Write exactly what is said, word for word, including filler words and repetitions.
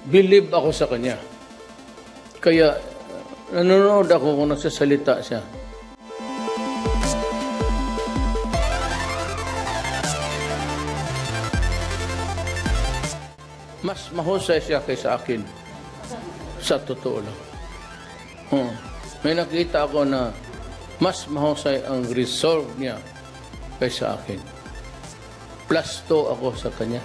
Believe ako sa kanya. Kaya nanonood ako kung nagsasalita siya. Mas mahusay siya kaysa akin. Sa totoo lang. Hmm. May nakita ako na mas mahusay ang resolve niya kaysa akin. Plus two ako sa kanya.